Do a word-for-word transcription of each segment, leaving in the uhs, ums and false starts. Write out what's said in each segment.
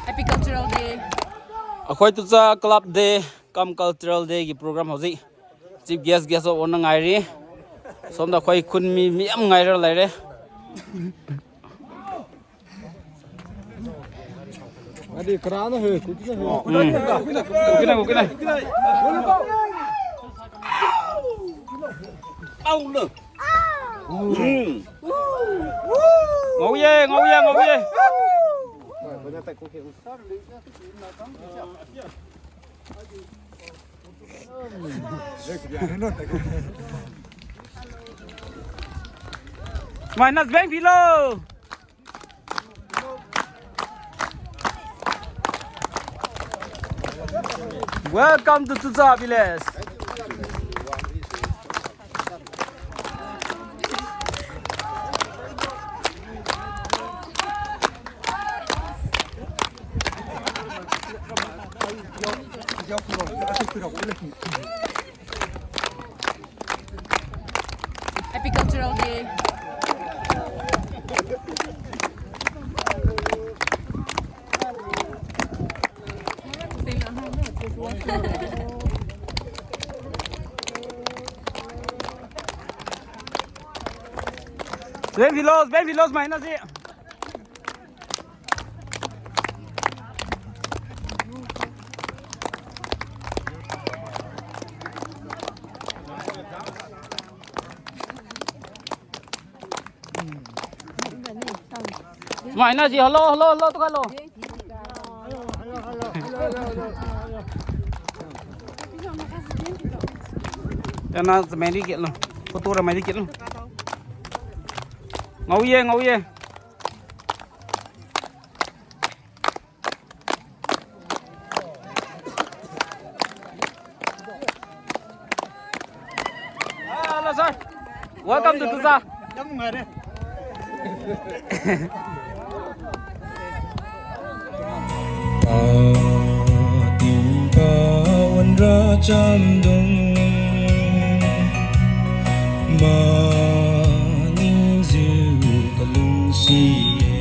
Happy Cultural Day. ꯑꯩꯈꯣꯏ ꯇꯨꯆꯥ club day cum cultural day ꯒꯤ program ꯍꯧꯖꯤꯛ chief guest, guest of honour ꯅ ꯉꯥꯏꯔꯤ꯫ ꯁꯣꯝꯗ ꯑꯩꯈꯣꯏ ꯈꯨꯟ ꯃꯤ ꯃꯌꯥꯝ ꯉꯥꯏꯔ ꯂꯩꯔꯦ꯫ Adi, karana he, kukina he. ꯎꯝ꯫ ꯀꯨꯀꯤꯅ, ꯀꯨꯀꯤꯅ꯫ ꯎꯝ꯫ ꯉꯧꯌꯦ, ꯉꯧꯌꯦ, ꯉꯧꯌꯦ꯫ Minus bank below. Welcome to Tucha Village. Happy Cultural Day. Ben Vilos, Ben Vilos, maina si. Maina si, hello, hello, hello, tu hello. Tana mari ke lo. Photo ra mari ke lo. Ngao ye, ngao ye. Hello, sir. Welcome to Tucha. Pating pawan ra chamdung, maningjiu kalungsi-e.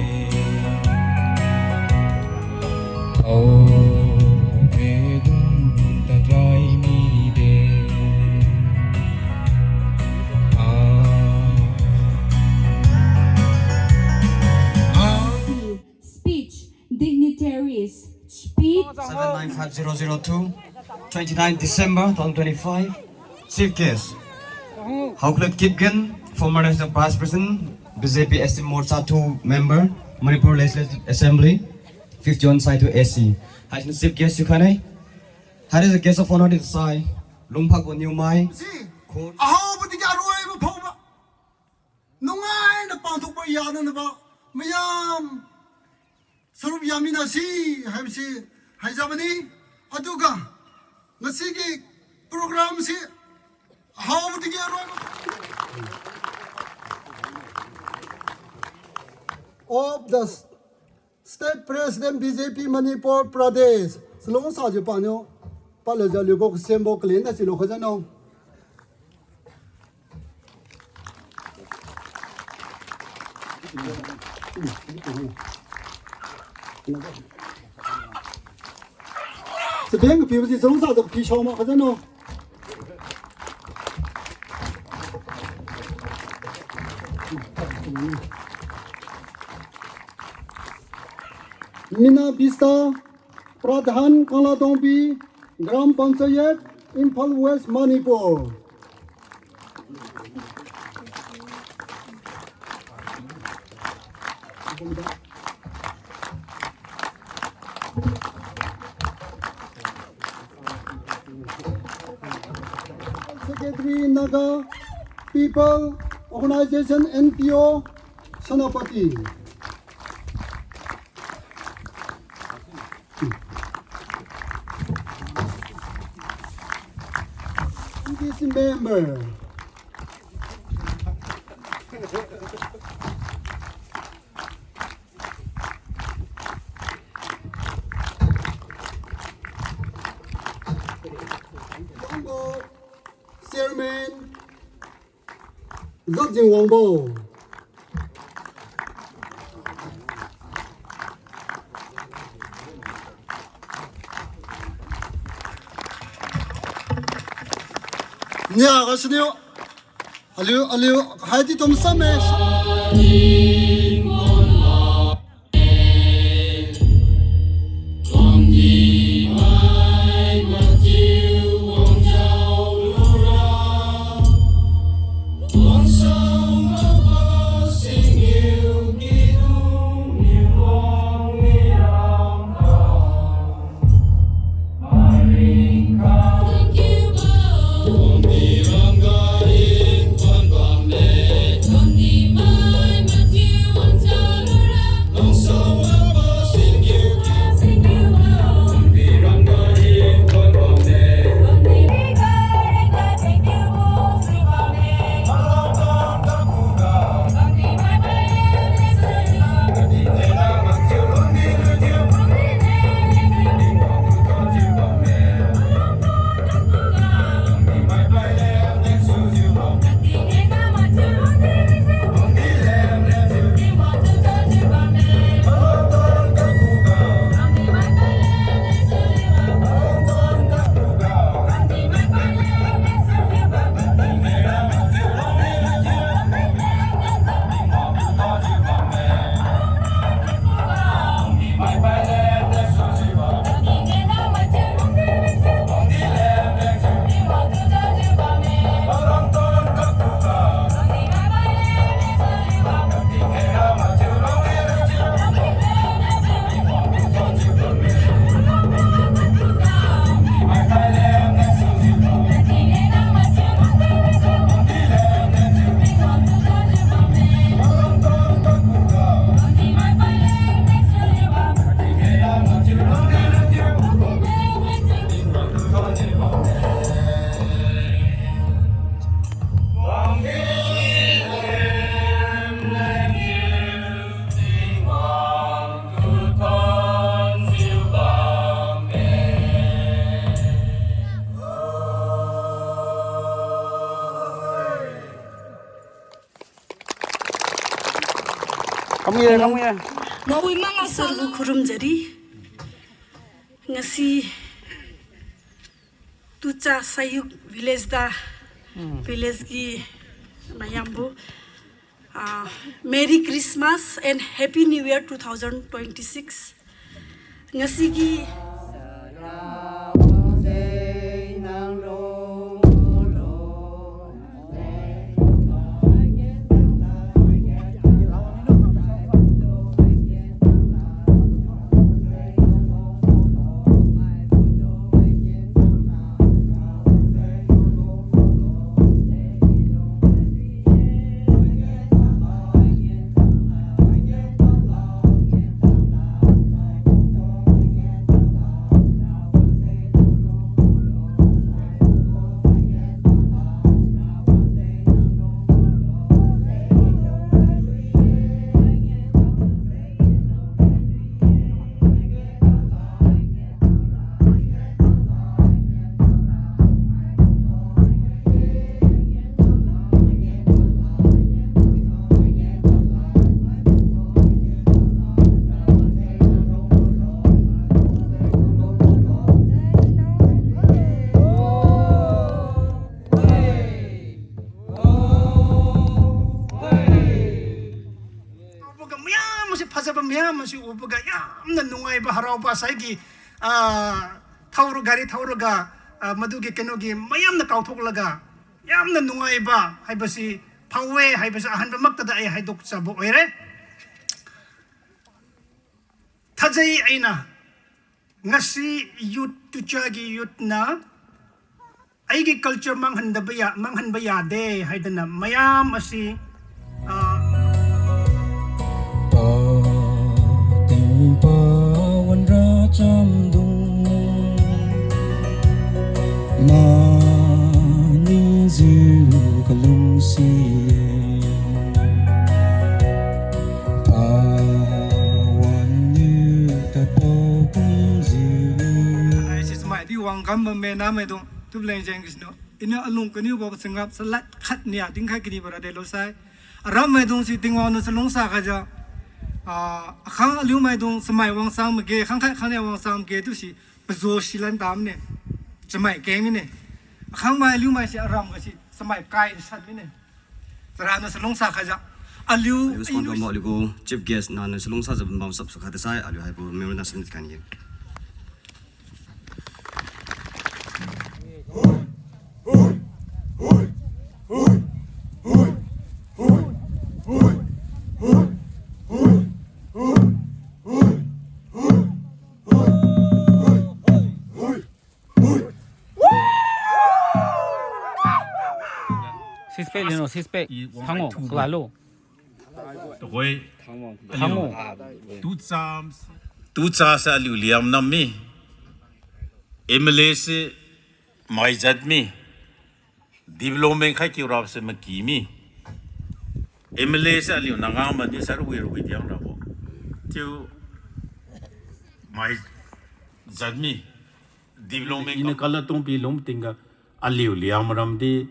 Aobe dun tadrai mide. Ah. Ah. Speech, dignitaries, speech. Seven nine five zero zero two, twenty-nine December two thousand twenty-five. Chief guest, Haoklet Kipgen, former National Vice President, B J P S T Morcha two member, Manipur Legislative Assembly, fifty-one Saitu A C. Haisiniu chief guest thiukhai ne. Haiga guest of honour di sai, Lungphak gu Niumai. Si, Khun. Ahaobo tingga aroibo phaobo. Nungaina pangthukbo yananabo. Mayam. Sarup yamina si, haibose, haijabani, aduga, ngasigi program si, haobo tingga aroi. Of the State President B J P Manipur Pradesh, chalungsajiu paniu, palajiu aliubo kasembo kalin da chilu khajano. Chabeng kapibo si chalungsa tu kapi sao ma khajano. Mina Bista, Pradhan Kanglatongbi, Gram Panchayat, Imphal West, Manipur. Secretary, Naga People Organization, N P O, Senapati. This member. Chairman, Zatjing Wangbo. Nia ga siniu. Aliu, aliu, hai di tum sam e. Kamuye, kamuye. Mawi mang asal khurum jari. Ngasi Tucha Sayuk village da, hmm, village gi mayambo, ah, Merry Christmas and Happy New Year two thousand twenty-six. Ngasigi Uboga mayam si, phajaba mayam si uboga yamna nungaibo haraobo saigi, ah, thaora gari thaoraga, ah, madugi kenogi mayamna kaothoklaga, yamna nungaibo haibose phaowe haibose ahanba maktada ai haidok chabo oire. Thajai aina, ngasi youth, Tucha gi youth na, aigi culture manghanba ya, manghanba yade haidana mayam asi, ah, Pa ting pa wanra chamdung, maningjiu kalungsi-e. Pa wanniu tadpao kumjiu. Ai, si chamai di wangkam bamme namaidung, tubleng jeng kisnu. Iniu alung kaniubo changap chalad khat nia dinkhai kanibo rade losai. Aram maidung si Tingwang niu chalungsa khaijiu, ah, akhang aliu maidung chamai wangchang makge, khangkhat khangnia wangchang makge chiusi pajo silan tamne. Chamai keng mine. Khangmai aliu maise aram gasi chamai kai san mine. Chara niu salungsa khaijiu. Aliu, aliu squad bambo aliu gu chief guest naniu salungsajiu bam sapsu khat sai aliu haibo memorial national kan ye. Six pack lino, six pack. Thango, khalalo. Tuhoi. Thango. Tucha, tucha se aliu liam nam mi. M L A se maijat mi. Development khai kiu rap se maki mi. M L A se aliu nanga madi sar wi wi diang rabo. Chiu maijat mi. Development ina kala tungpi lung tingga aliu liam ram di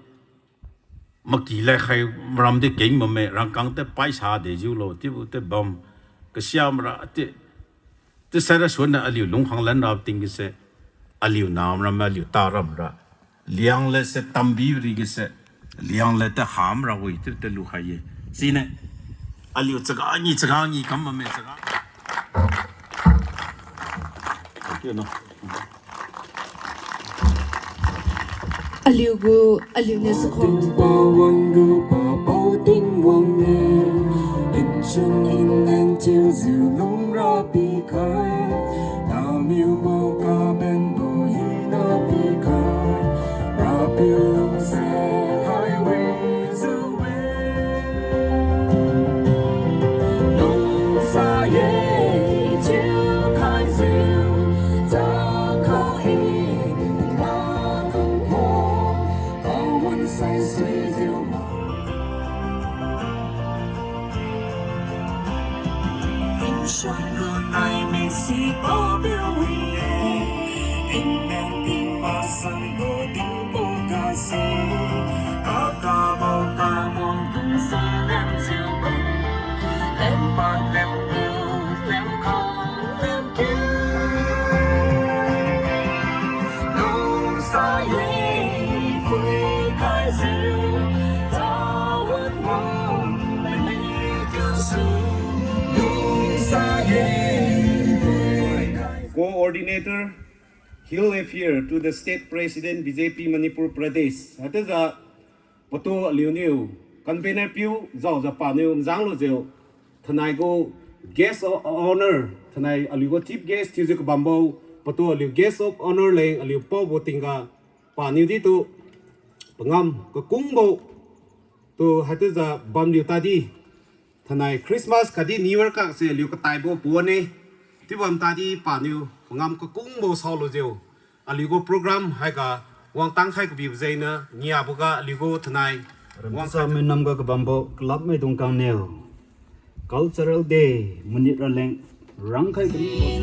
maki lai khai ram di keng bamme rangkang te paisa de jiulo tiubo te bam kasiam ra ti ti sara suan aliu lungkhang lan ra tingga se aliu nam ram aliu ta ram ra liang le se tambi ri ga se liang le te ham ra wi ti te lukhai ye. Sine aliu chaga ngi chaga ngi kam bamme chaga. Thank you, no. Aliu gu, aliu niu sukho. Tingpao wan gu papao Tingwang e, inchun inen chiujiu lungra pikhai, namiu bo kabenbo hina pikhai, Rapiu lungse haiwijiu Coordinator, Hill Affair to the State President, B J P Manipur Pradesh. Haichiujiu patu aliuniu convener piu jaojiu paniu mazanglujiu thainai gu guest of honour, thainai aliu gu chief guest thiujiu kabambo patu aliu guest of honour leng aliu paobo tingga paniu ditu pangam kakungbo tu haichiujiu bamliu tadi thainai Christmas khatdi New Year kak se aliu kataibo puan-e. Chiubam tadi paniu pangam kakungbo saolujiu aliu gu program haiga wangtang khai kabibo jengniu niaboga aliu gu thainai wangsa minamga kabambo club maidung kangniu Cultural Day minute raleng rangkhai kami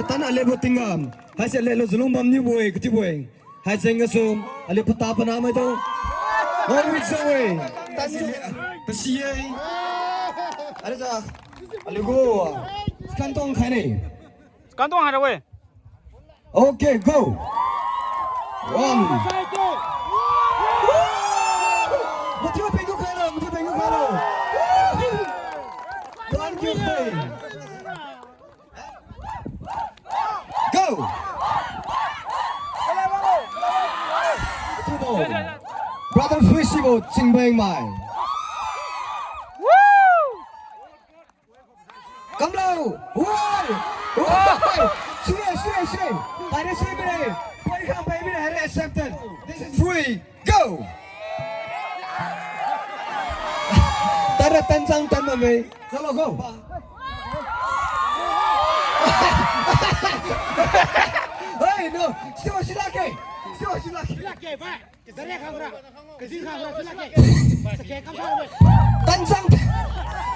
Tan aliubo tingga, haise aliu lujulung bamniubo-e, katiubo-e. Haijeng gasu, aliu pata pana maitu. One week so-e. Tan si, tasi-e. Aliu ja, aliu gu. Scan tong khaine. Scan tong khaira-e. Okay, go. One. Mathiu pengku khailo, Mathiu pengku khailo. Thank you, friend. Go! Brother Fuisibo Chingbeng mai. Kamlo! Woi! Woi! Sui, sui, sui! Haira sui mine! Poi khang pai mine, haira accepted! This is free! Go! Tara tanchang tan mame. Chalo, go. Hey, no. Siwa silake. Siwa silake. Tanchang,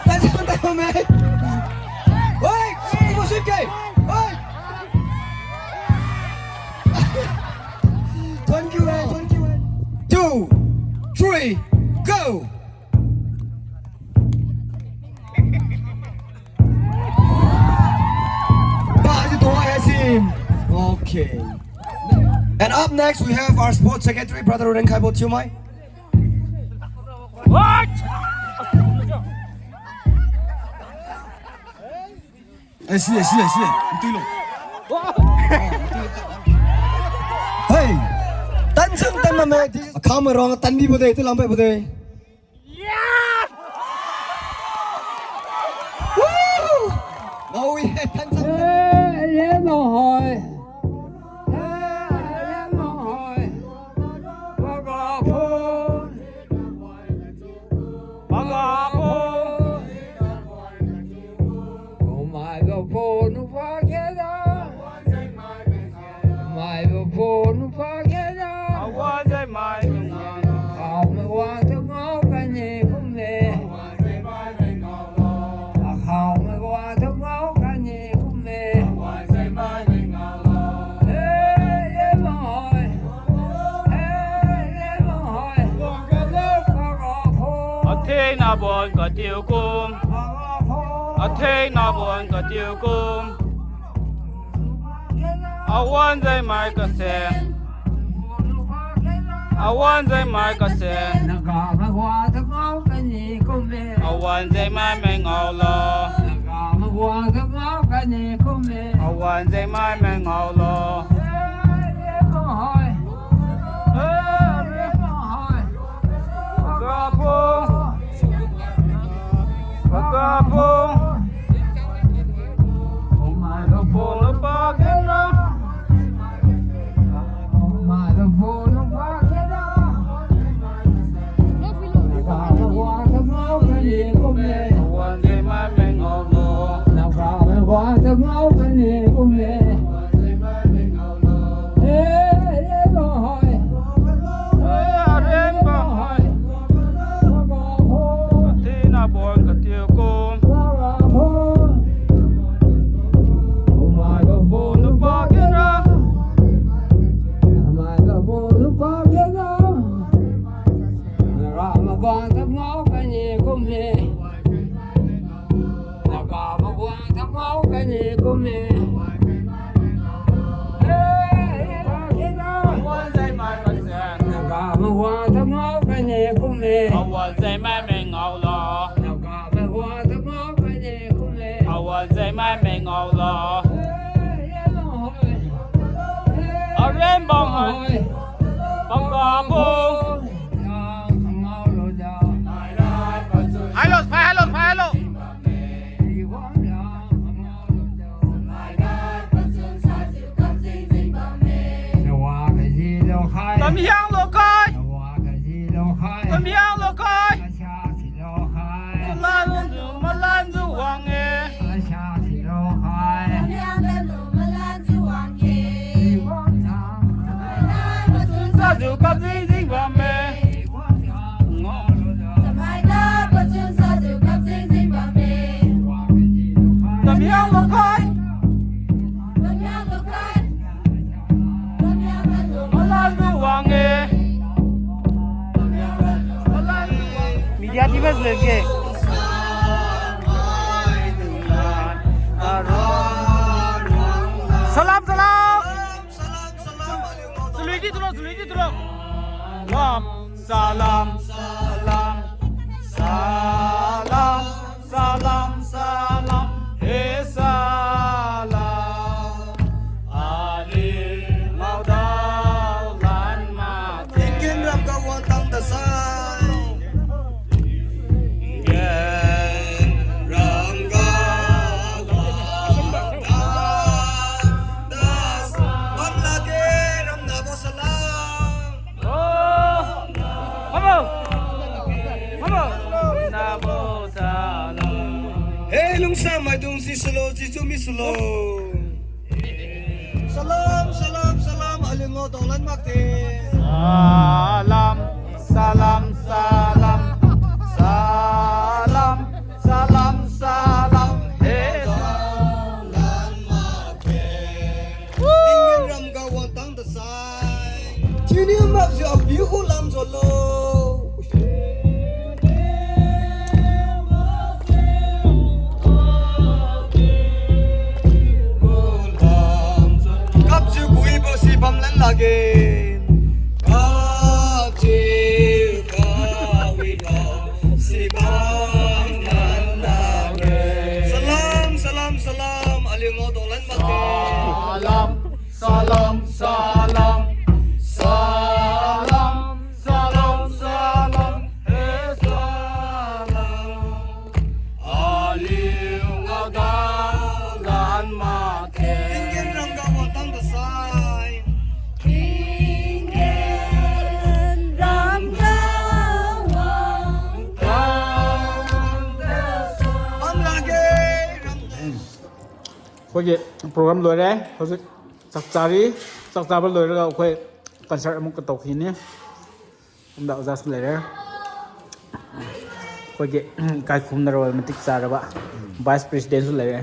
tanchang tan mame. Hey, siwa silake. Hey. Thank you, eh, thank you, eh. Two, three, go! Ba, ito hai si. Okay. And up next, we have our sports secretary, Brother Rengkhaibo Thiumai. What? Eh, si, si, si. Ntui lo. Hey! Tanchang tan mame. This is a camera, tanbibo de, tu lambai bo de. Woo! Now we have tanchang tan. Eh, ye mahoi. Eh, ye mahoi. Paga pho. Paga pho. Kumaibo pho nupa kena. Kumaibo pho nupa kena. Awan zai mai. Khao mai wa tu ngao kani kumme. Akhao mai wa tu ngao kani kumme. Eh, ye mahoi. Atheng nabon katiu kum. Atheng nabon katiu kum. Awan zai mai kasen. Awan zai mai kasen. Awan zai mai mai ngao lo. Awan zai mai mai ngao lo. Paga pho. Paga pho. Paga pho nupa kena. Awan zai mai mai ngao lo. Eh, arenbo hai. Atheng nabon katiu kum. Nupa kena. Naga maguang ta ngao kani kumme. Naga maguang ta ngao kani kumme. Eh, eh, eh, eh. Naga maguang ta ngao kani kumme. Awan zai mai mai ngao lo. Naga maguang ta ngao kani kumme. Awan zai mai mai ngao lo. Eh, eh, eh. Arenbo hai. Paga pho. Hello, phai hello, phai hello. Tamhiang lo khai. Tamhiang lo khai. Malan lu, malan lu wang-e. Sajiu kap jing jing bamme. Tamhiang lo khai. Salam, salam, salam, salam, salam, he salam. Aliu ngao daolan mak. Tinggen ram ga wangtang dasai. Tinggen ram ga wangtang dasai. Bam lakge ram nabo salam. Hei, lungsa maidung si silo, si chumi silo. Salam, salam, salam, aliu ngao daolan makge. Salam, salam, salam, salam, salam, salam, he daolan makge. Tinggen ram ga wangtang dasai. Chini makjiu apiu khu lam jolo. Kapjiu kawibo si bamlan lakge. Kapjiu kawibo si bamlan lakge. Salam, salam, salam. Aliu ngao daolan makge. Salam, salam, salam. Salam, salam, salam. He salam. Aliu ngao daolan makge. Tinggen ram ga wangtang dasai. Tinggen ram ga wangtang dasai. Bam lakge ram. ꯑꯩꯈꯣꯏꯒꯤ program ꯂꯣꯏꯔꯦ꯫ ꯍꯧꯖꯤꯛ ꯆꯥꯛ ꯆꯥꯔꯤ꯫ ꯆꯥꯛ ꯆꯥꯕ ꯂꯣꯏꯔꯒ ꯑꯩꯈꯣꯏ concert ꯑꯃꯨꯛꯀ ꯇꯧꯈꯤꯅꯤ꯫ ꯁꯣꯝꯗ ꯑꯣꯖꯥꯁꯨ ꯂꯩꯔꯦ꯫ ꯑꯩꯈꯣꯏꯒꯤ ꯏꯀꯥꯏ ꯈꯨꯝꯅꯔꯕ ꯃꯇꯤꯛ ꯆꯥꯔꯕ vice presidentꯁꯨ ꯂꯩꯔꯦ꯫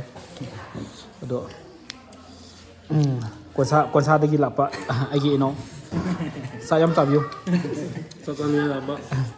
ꯑꯗꯣ, ꯎꯝ, ꯀꯣꯟꯁꯥ, ꯀꯣꯟꯁꯥꯗꯒꯤ ꯂꯥꯛꯄ ꯑꯩꯒꯤ ꯏꯅꯥꯎ꯫ ꯁꯥ ꯌꯥꯝ ꯆꯥꯕꯤꯌꯨ꯫ ꯆꯥꯛ ꯆꯥꯅꯤꯡꯉꯥꯏ ꯂꯥꯛꯄ꯫